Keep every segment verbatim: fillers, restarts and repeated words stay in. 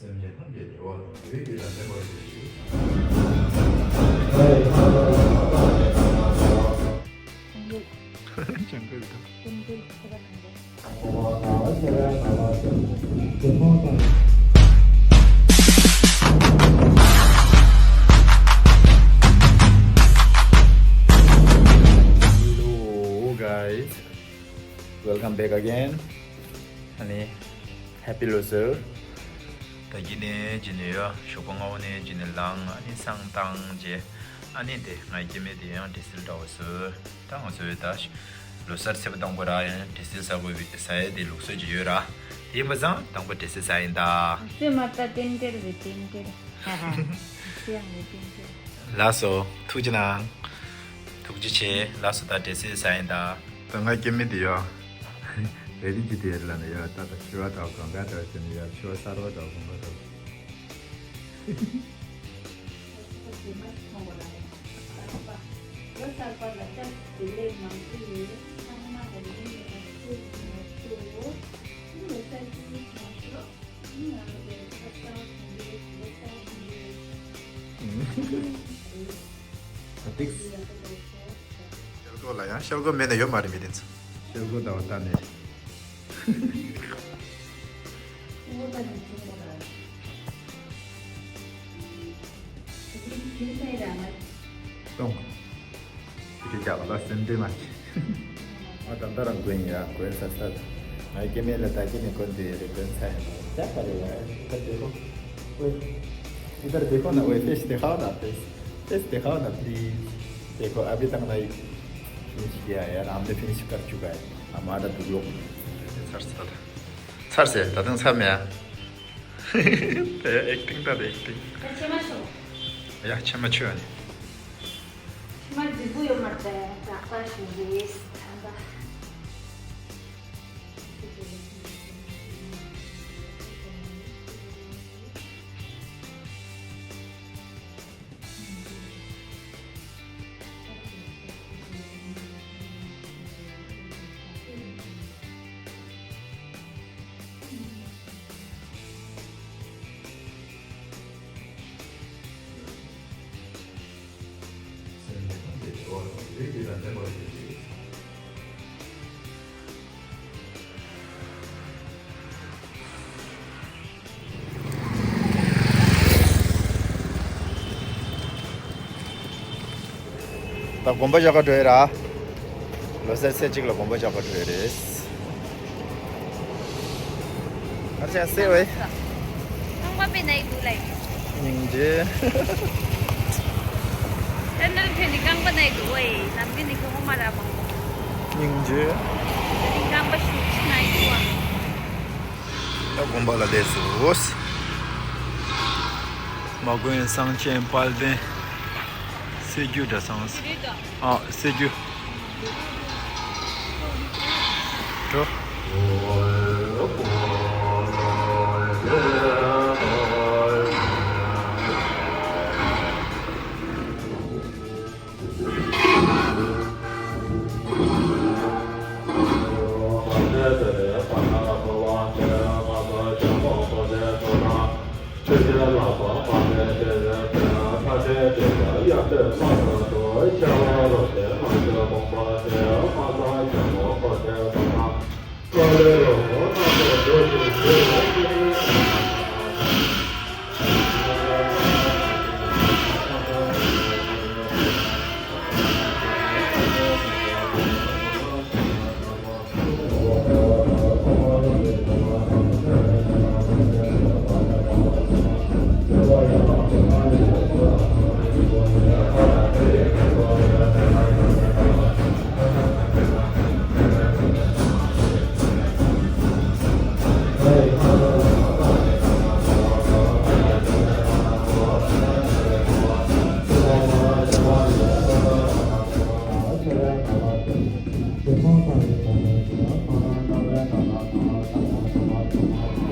སེམས་ཅན་ཐམས་ཅད་བདེ་བ་དང་བདེ་བའི་རྒྱུ་དང་ལྡན་པར་གྱུར་ཅིག། ཅང་ཀུན་དང་། Hello guys, welcome back again. ཨ་ནི་Happy ལོ་གསར། ད་གིན་ནས་ཇི་ནས་ཡོད་ཞོགས་པ་སྔ་བོ་ནས་ཇི་ནས་ལངས། ཨ་ནི་བསང་བཏང་རྗེས་ཨ་ནི་དེ་ང་སྐྱེ་དམན་དེ་ཡང་དྲི་སིལ་འདྲ་བོ་བཟོས། ད་ང་ཚོའི་ད་ལོ་གསར་ཚེས་པ་དང་པོ་ར་ཡང་དྲི་སིལ་ཟ་དགོས་པའི་ཟ་ཡས་དེ་ལུགས་སྲོལ་ཅིག་ཡོད་ར། དེ་ཡིན་པ་ཙང་དང་པོ་དྲི་སིལ་ཟ་ཡིན་ད། ཚོད་མ་ལྟ་ཏན་ཏན་རེད་ཏན་ཏན། ཧ་ཧ། ཚོད་ཡང་རེད་ཏན་ཏན། ལགས་སོ། ཐུགས་རྗེ་གནང་། ཐུགས་རྗེ་ཆེ། ལགས་སོ། ད་དྲི་སིལ་ཟ་ཡིན་ད། ད་ང་སྐྱེ་དམན་དེ་ཡོད། རེ་རེ་ཅི་དེ་ལ་ནི་ཡོད། ད་ད་ཕྱུ་པ་དང་གང་ག་དང་ཅི་ནི་ཡོད། ཕྱུ་པ་གསར་པ་དང་གང་ག་དང་། ཤེལ་སྒོ་ལ་ཡང་ཤེལ་སྒོ་མེད་ན་ཡོད་མ་རེད། མི་དེ་ཚོ་ཤེལ་སྒོ་ལྟ་བུ་ལྟ་ནས། གཏོང་། དེ་རྒྱག་ལ་སེམས་ཁྲལ་མ་བྱེད། ང་ད་ལྟ་རང་དགོན་ཡ་དགོན་ས་ས། ང་སྐྱེ་དམན་ལ་ད་སྐྱེ་དམན་དགོན་དེ་རེ་དགོན་ས་ཡིན་པ་ཅག་པ་རེད་ཡ། ད་དེ་ཁོ། ཨོའི། इधर देखो ना, ओए, फेस दिखाओ ना, फेस। फेस दिखाओ ना, प्लीज। देखो, अभी तक नहीं फिनिश किया है यार, हमने फिनिश कर चुका है। हमारा दुगलो। Sir, sir. सर से, ད་དུང་ཚར་མེད་ཨ། དེ་ཨེག་ཊིང་ད་དེ་ཨེག་ཊིང་། ད་ཕྱེ་མ་ཤོག་ཡ་ཕྱེ་མ་ཆོད་ཨ་ནི། ཕྱེ་མ་རྫིག་པོ་ཡོད་མ་རེད། དྲག་པ་ཞིག་རེད་ད། ད་དགོན་པ་བཞག་ག་འགྲོ་ཡི་ར། ལོ་གསར་ཚེས་གཅིག་ལ་དགོན་པ་བཞག་ག་འགྲོ་ཡི་རེད། ཨ་ཅག་སེ་ཝེ། རྐང་པ་པེ་ནའི་འདུག་ལའི། སྙིང་རྗེ། ཅན་ནལ་ཕེ་ནི་རྐང་པ་ནའི་འདུག་ཝེ། ནམ་གི་ནི་ཁོ་མ་ར་མང་། སྙིང་རྗེ། རྐང་པ་ཤུགས་ཆེ་ནའི་འདུག་ཨ། ད་དགོན་པ་ལ་སླེབས་སོང་། མ་དགོན་གསང་ཆེན་དཔལ་ལྡན་གསེར་འགྱུར་གྲྭ་ཚང་། ཨ། གསེར་འགྱུར། འགྲོ། དགོན་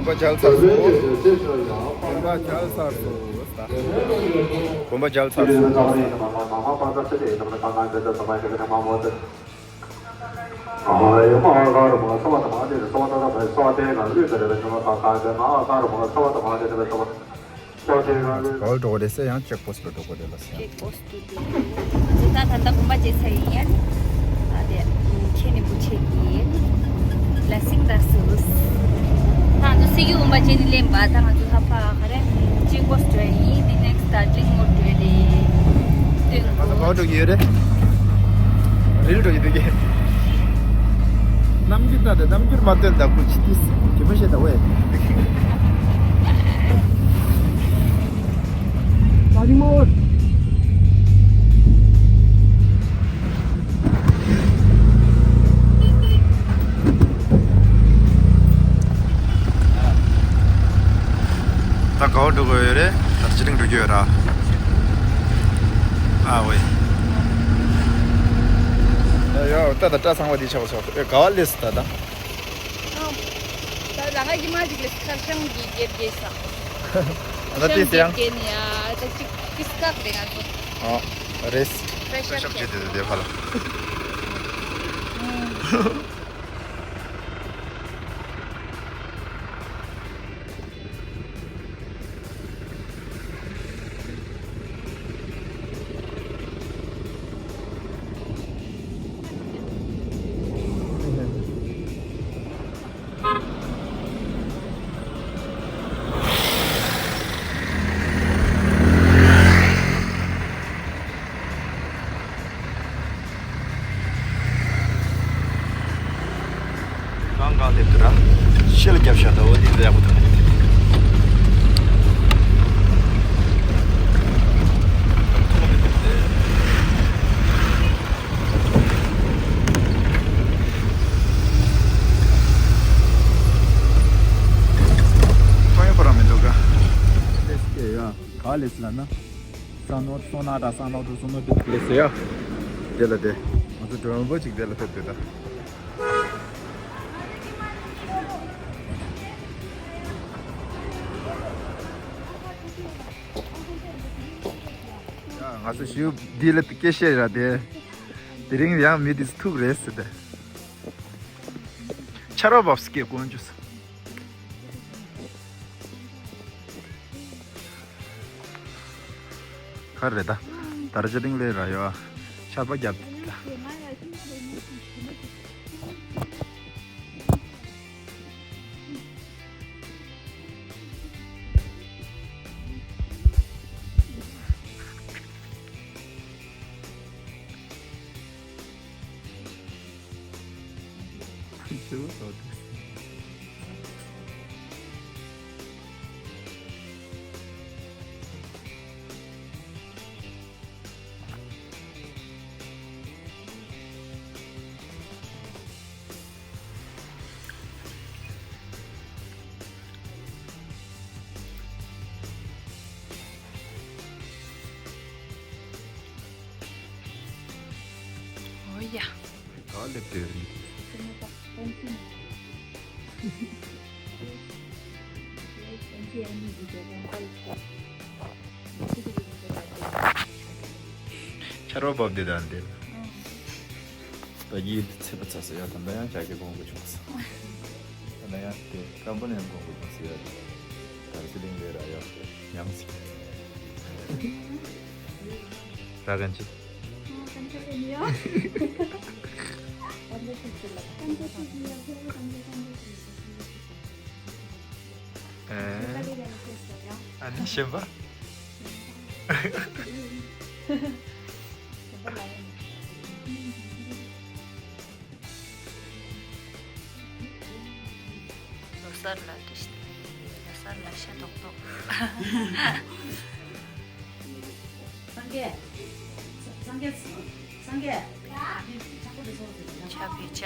པ་མཇལ་ཚར་སོང་། དགོན་པ་མཇལ་ཚར་སོང་། དགོན་པ་མཇལ་ཚར་སོང་། ག་བར་འགྲོ་དགོས་རེད་ཟེར། ཡང་ཅེག་པོ་སི་ཊི་ལ་འགྲོ་དགོས་རེད་ལ་ཟེར། ཡང་ཅེག་པོ་སི་ཊི་ལ་འགྲོ་དགོས་རེད་ལ་ཟེར། ང་ཚོ་ད་ད་ལྟ་དགོན་པ་མཇལ་ཚར་ཡིན་ཡ། ཨ་དེ་ཁྱེད་ནི་བུ་ཆེ་གི་ལ་སིང་ད་སུ་ད་ང་ཚོ་སི་ཀི་དགོན་པ་མཇལ་ནི་ལེན་པ། ད་ང་ཚོ་ཧ་ཕ་ག་རེ་ཅེག་པོ་སི་ཊི་ཡིན། དེ་ནེག་སི་ཊི་ཌར་ཇི་ལིང་མོལ་འགྲོ་རེད། སྟོན་ང་ཚོ་ག་པར་འགྲོ་གི་ཡོད་རེད། རིལ་འགྲོ་གི་འདུག་གི། རྣམ་འགྱུར་ལྟ་དང་རྣམ་འགྱུར་མ་སྟོན་དང་ཁུ་ཆི་ཏིས་གི་མ་ཤེས་ད་ཝེ། ད་རིང་མ་འོར། ད་ག་པར་འགྲོ་དགོས་ཡོད་རེད། ད་ཅི་ལིང་འགྲོ་རྒྱུ་ཡོད་ར། ཨ་ཝེ། ཡ་ཡ། ད་ད་སྐྲ་ཚང་བ་འདི་ཆགས་པ་ཆགས་སོང་། ཨེ་ག་པར་སླེབས་སོང་ད་ད། ད་རང་ང་ཡི་མ་ཅིག་ལས་ཁར་ཤང་གི་གེར་གེ་ས། ད་ཤང་དེ་གི་ཡང་གེ་ནི་ཡ་ད་ཅིག་ཀིས་ཀག་རེད་ང་ཚོ། ཨ་རེས། ཕེ་ཤབ་བྱེད་དེ་དེ་ཕ་ལ། གང་གང་སླེབས་འདུག་ར། ཤེལ་རྒྱབ་ཤ་ད་འོ་འདི་ཡག་པོ་འདུག་གང་ཡོད་པ་རང་མི་འདུག་ག་ག་ལེ་སི་ལ་ན། སང་ནོར་སོ་ན་ད་སང་ནོར་དུ་སོ་ནོར་དུ་ལེ་སི་ཡ། དེ་ལ་དེ། ང་ཚོ་དྲོན་པོ་ཅིག་དེ་ལ་ཐེབས་དེ་ད། ཡ་ང་ཚོ་ཞུ་འདི་ལ་སྐད་བཤད་ར་དེ། དེ་རིང་ཡང་མི་དེ་ཐུག་རེད་ཟེར་ཏེ། ཆར་པ་བབས་སྐད་དཀོན་བཅུ་ས། ག་རེད་ད། དར་ཇ་ཏིང་ལེ་ར་ཡོ། ཆར་པ་བརྒྱབ་ད། ཨོ་ཡ། ག་སླེབས་དེ་རེད། ཆར་པ་བབས་དེ་དང་དེ། ད་ཡིད་ཚེ་པ་ཚ་ས་ཡ་ད་ད་ཡང་ཅག་གི་དགོངས་པ་བྱུང་ས། ད་ཡང་དེ་སྐམ་པོ་ནས་དགོངས་པ་བྱུང་ས་ཡ། ད་ཟི་ལིང་ལས་ར་ཡག་ཉམས་སི། ར་གན་ཅི། ཨ་ནི་ཞེན་པ། ལོ་གསར་ལ་དྲིས། ལོ་གསར་ལ་ཤ་ཏོག་ཏོག་སངས་རྒྱས། སངས་རྒྱས། སངས་རྒྱས། ཆ་བོད་ཆ།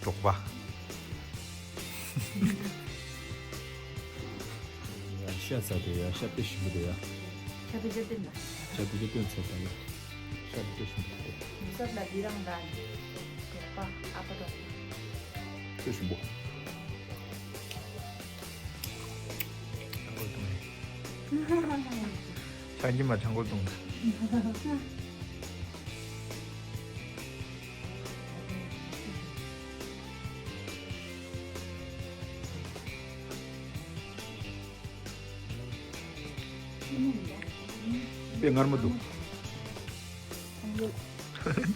དོགས་པ། ཡ་ཤ་ཟ་དེ་ཡ་ཤ་དཔེ་ཞིམ་པོ་དེ་ཡ། ཆ་བི་ཅ་བསྟན་ན། ཆ་བི་ཅ་བསྟན་ཚར་ད་ཡ། ཤ་བི་ཅ་ཞུ་མི་ཐུབ། མི་སབ་ལ་འདི་རང་ལ་ནི། འབྲོག་པ་ཨ་ཕ་འབྲོག་པ། ལྟོས་ཞུ་འབོ། ཆང་གོལ་བཏུང་ནས། ཆང་གི་མ་ཆང་གོལ་བཏུང་ནས། དཔེ་མངར་མོ་འདུག་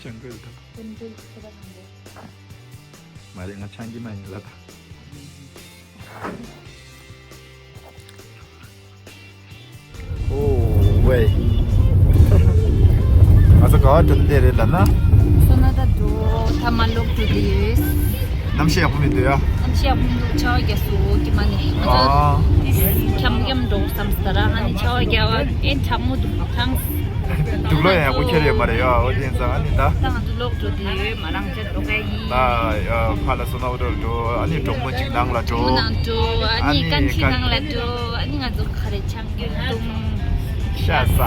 ཆང་གོལ་དང་། མ་རེད། ང་ཆང་གི་མ་ཡིན་ལ་ད། ཨོ་ཝེ། ང་ཚོ་ག་བ་འགྲོ་འདི་རེད་ལབ་ན། སོ་ན་ད་འགྲོ་ཐ་མ་ལོག་འགྲོ་འདི་ཡོད། གནམ་གཤིས་ཡག་པོ་མི་འདུག་ཡ། གནམ་གཤིས་ཡག་པོ་མི་འདུག་ཆར་པ་རྒྱག་སོང་ཀྱི་མ་ནས། ང་ཚོ་ཨ། འདི་འཁྱམ་འཁྱམ་འགྲོ་བསམ་སྟ་ར། ཨ་ནི་ཆར་པ་རྒྱག་པ་ཨེ་གྲང་མོ་འདུག་གྲང་། དུག་ལོག་ཡང་ཡག་པོ་ཁྱེར་ཡོད་མ་རེད་ཡ། ཨོ་དེ་ཡིན་ཙང་ཨ་ནི་ད། ད་ང་ཚོ་ལོག་འགྲོ་འདི་ཡོད། མ་རང་ཅག་འགྲོ་ག་ཡིན། ད་ཡ་ཕ་ལ་སོ་ན་འགྲོ་འགྲོ། ཨ་ནི་གྲོགས་མོ་གཅིག་ནང་ལ་འགྲོ། ནང་འགྲོ། ཨ་ནི་ཨ་ནི་ཀན་ཆི་ཀན་ནང་ལ་འགྲོ། ཨ་ནི་ང་ཚོ་ག་རེ་ཆང་གོལ་བཏུང་། ཤ་ཟ།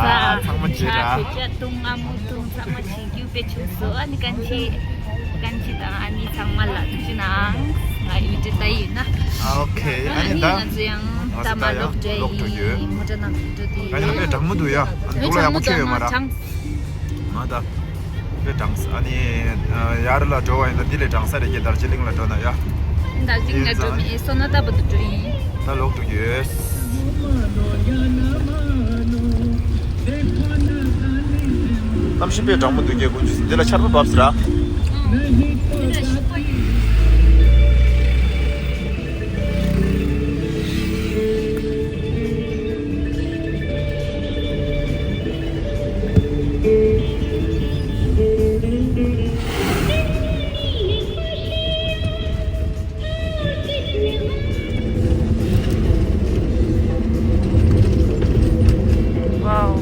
ཚང་མ་བྱེད་ར། ཤ་བི་ཅ་བཏུང་། ང་མོ་བཏུང་། ཚང་མ་བྱེད་རྒྱུ་དཔེ་བྱུང་སོང་། ཨ་ནི་ཀན་ཆི་ཀན་ཆི་དང་ཨ་ནི་ཚང་མ་ལ་ཐུགས་རྗེ་གནང་། ང་ཡུལ་དེ་ལྟ་ཡིན་ན། ཨ་ཨོ་ཁེ། ཨ་ཨ་ནི་ནི་ད་ང་ཚོ་ཡང་ང་ད་ཚོ་མ་ད་ལོག་ཡང་འགྲོ་ལོག་འགྲོ་ཡིན། ཡོད། མོ་ཊ་ནང་འགྲོ་དེ་ཨ་ནི་ཡང་དཔེ་གྲང་མོ་འདུག་ཡ། དུག་ལོག་ཡག་པོ་ཁྱེར་ཡོད་མ་ར། ང་ད། དཔེ་གྲང་ས། ཨ་ནི་ཡར་ལ་འགྲོ་བ་ཡིན་ན་འདི་ལས་གྲང་ས་རེད་ཀྱི། དར་ཇི་ལིང་ལ་འགྲོ་ན་ཡ། དར་ཇི་ལིང་ལ་འགྲོ་མི་སོ་ན་ད་བར་དུ་འགྲོ་ཡིན། ད་ལོག་འགྲོ་ཡོད། གནམ་གཤིས་དཔེ་གྲང་མོ་འདུག་ཀྱི། དགུན་ཆུ་འདི་ལ་ཆར་པ་བབས་སི་ར། Wow.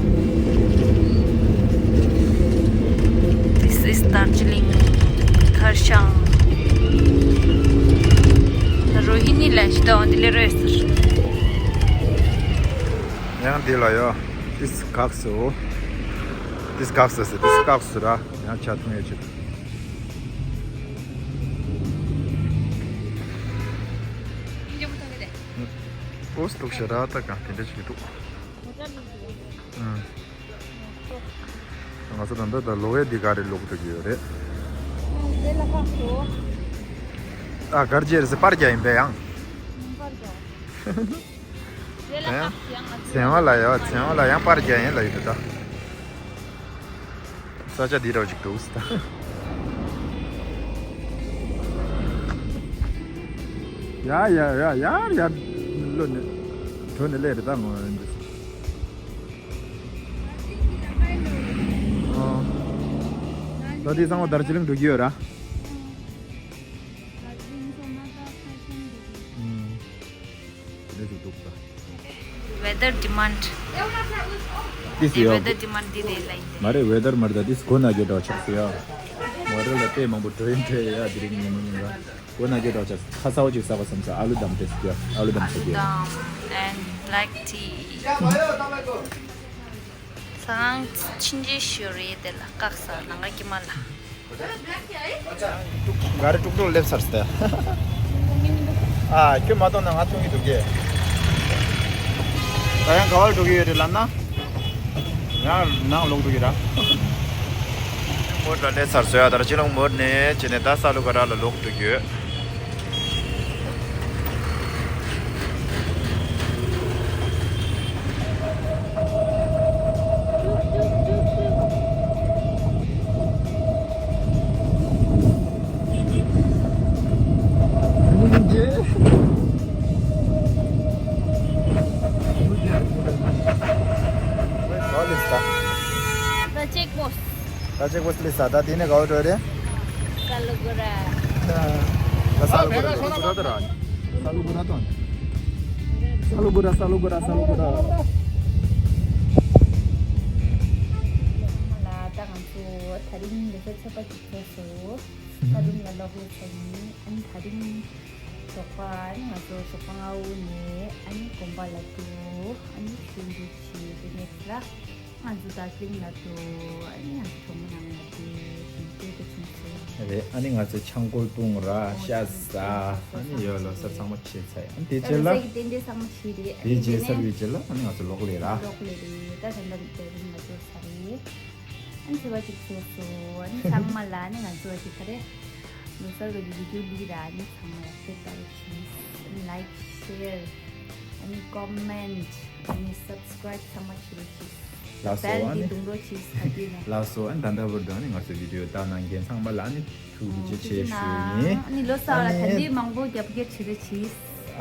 This is Darjeeling. Tharshan. Rohini ལ་ཞིག་ཏུ་འདི་ལས་རེད་ཟེར། ཡང་འདི་ལ་ཡོ། This་འགག་སོ། This་འགག་སོ་ཟེར། This་འགག་སོ་ར། ཡང་ཆ་ཐུང་ཡོད་ཆེད། ཨོ་སྟུག་ཤ་ར་ད་གང་དེ་འདྲ་ཞིག་འདུག་ཨང་། ང་ཚོ་ད་ལྟ་ད་ལོ་ཝེ་འདི་ག་རེ་ལོག་འགྲོ་གི་ཡོད་རེད། ཨ་གར་ཇེ་རེ་སི་པར་རྒྱ་ཡིན་པས་ཡང་། ཡང་ཚན་བ་ལ་ཡ། ཚན་བ་ལ་ཡང་པར་རྒྱ་ཡིན་ལ་ཡོད་ད། ས་ཆ་འདི་རོ་ཅིག་འདུག་ས། ཡ་ཡ་ཡ་ཡ་ཡ་ལོ་ནི་གྲོ་ནི་ལེ་རེད་ད་ངོ་འདི། ཨ། ད་དེ་ཚང་མ་དར་ཇི་ལིང་འགྲོ་གི་ཡོད་ར། ཨུམ། དེ་འདྲ་ཞིག་འདུག་ད། Weather demand. ཏིས་ཡོ། Weather demand འདི་རེད་ལ་ཡིན། མ་རེད། ཝེ་དར་མ་རེད་ད། ཏིས་གོ་ན་གྱོད་འདྲ་ཆགས་སོ་ཡ། ཝེ་དར་ལ་དཔེ་མང་པོ་འགྲོ་ཡིན་འགྲོ་ཡ། དེ་རིང་ཉིན་མོ་ཉིན་ག་གོ་ན་གྱོད་འདྲ་ཆགས། ཁ་སའོ་ཅིག་ཟ་བ་བསམ་ས། ཨ་ལུ་དམ་ཏིས་ཀྱ། ཨ་ལུ་དམ་ས་ཀྱ། ཨ་ལུ་དམ་and black tea. ཚང་ཕྱིན་ཅི་ཞོར་རེད་དེ་ལ་བཀག་ས་ནང་ག་ཀྱི་མ་ལ། ག་རེ་ཀྲུག་ཀྲུག་སླེབས་ཚར་སྟེ། ཨ་ཁྱོད་མ་གཏོང་ན་ང་གཏོང་གི་འདུག་གས། ད་ཡང་ག་བར་འགྲོ་གི་ཡོད་རེད་ལབ་ན། ཡང་ནང་ལོག་འགྲོ་གི་ར། མོར་ལ་སླེབས་ཚར་སོང་ཡ། ད་ར་ཅི་ལོང་མོར་ནས་བྱས་ནས་ད་ས་ལུ་ག་ར་ལ་ལོག་འགྲོ་གི་ཡོད། ད་ཅེག་པོ་སི། ད་ཅེག་པོ་སི་ལས་ས་ད་དེ་ནས་ག་བ་འགྲོ་རེད། ས་ལུ་གུ་ར། ད་ས་ལུ་གུ་ར་ལས་ས་ལུ་གུ་ར་ད་ར། ས་ལུ་གུ་ར་དང་། ས་ལུ་གུ་ར། ས་ལུ་གུ་ར། ས་ལུ་གུ་ར། ལ་ད་ང་ཚོ་དེ་རིང་ལས་ས་ཚོད་པ་ཅིག་ཐོན་སོང་། ད་རུང་ལ་ལོག་ལས་ས་ཡིན། ཨ་ནི་དེ་རིང་། ཞོགས་པ་ཨ་ནི་ང་ཚོ་ཞོགས་པ་སྔ་པོ་ནས་ཨ་ནི་དགོན་པ་ལ་འགྲོ། ཨ་ནི་ཆོས་འབུལ་བྱེད་དེ་ནས་ལ་ང་ཚོ་དར་ཇི་ལིང་ལ་འགྲོ། ཨ་ནི་ང་ཚོ་གྲོགས་མོ་ནང་ལ་འགྲོ་དེ་འདྲ་དེ་བྱུང་སོང་། རེད། ཨ་ནི་ང་ཚོ་ཆང་ཀོལ་བཏུང་ར་ཤ་ཟ། ཨ་ནི་ཡོད་ལོ་གསར་ཚང་མ་བྱས་ཚར། ཨ་ནི་དེ་རྗེས་ལ་ལོ་གསར་གྱི་རྟེན་འབྲེལ་ཚང་མ་བྱས་རེད། དེ་རྗེས་གསར་བའི་རྗེས་ལ་ཨ་ནི་ང་ཚོ་ལོག་ལས་ར། ལོག་ལས་རེད། ད་ད་ལྟ་དར་ཇི་ལིང་ལ་འགྲོ་ཚར་རེད། ཨ་ནི་ཚེས་པ་གཅིག་ཚོགས་སོ། ཨ་ནི་ཚང་མ་ལ་ཨ་ནི་ང་ཚོ་གཅིག་ག་རེ། ལོ་གསར་གྱི་བི་ཌིའོ་འདི་ར་ཨ་ནི་ཚང་མ་ལ་ཕེབས་ད་རེ་ཆིས། ཨ་ནི་ལའིཀ་ཤེར་ཨ་ནི་ཀོ་མེན་ཨ་ནི་སབ་སི་ཀ་རའིབ་ཚང་མ་བྱེད་རོགས་ཆིས། ལགས་སོ། བེལ་ཨ་འདི་ནི་རྡུང་རོགས་ཆིས་ཨ་ནི་ལགས་སོ། ཨ་ནི་ད་ལྟ་བར་དུ་ཨ་ནི་ང་ཚོའི་བི་ཌིའོ་ལྟ་གནང་མཁན་ཚང་མ་ལ་ཨ་ནི་ཐུགས་རྗེ་ཆེ་ཞུ་ཡིན། ཨ་ནི་ལོ་གསར་ལ་ད་ལྟའི་མང་པོ་རྒྱབ་སྐྱོར་བྱེད་རོགས་ཆིས།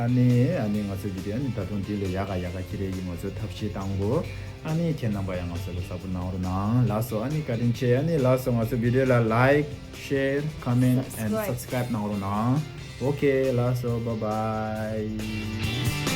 ཨ་ནི་ཨ་ནི་ང་ཚོ་བི་ཌིའོ་ཨ་ནི་ད་དུང་འདི་ལས་ཡག་ག་ཡག་ག་ཁྱེར་ཡས་ཀྱི་ང་ཚོ་ཐབས་ཤེས་གཏང་དགོས། ཨ་ནི་ཁྱེད་རྣམ་པ་ཡང་ང་ཚོ་ལ་གཟབ་པོ་གནང་རོགས་གནང་། ལགས་སོ། ཨ་ནི་བཀའ་དྲིན་ཆེ། ཨ་ནི་ལགས་སོ། ང་ཚོ་བི་ཌིའོ་ལ་ལའིཀ་ཤེར་ཀོ་མེན་ཨེན་སབ་སི་ཀ་རའིབ་གནང་རོགས་གནང་། ཨོ་ཁེ། ལགས་སོ། བྷའི་བྷའི།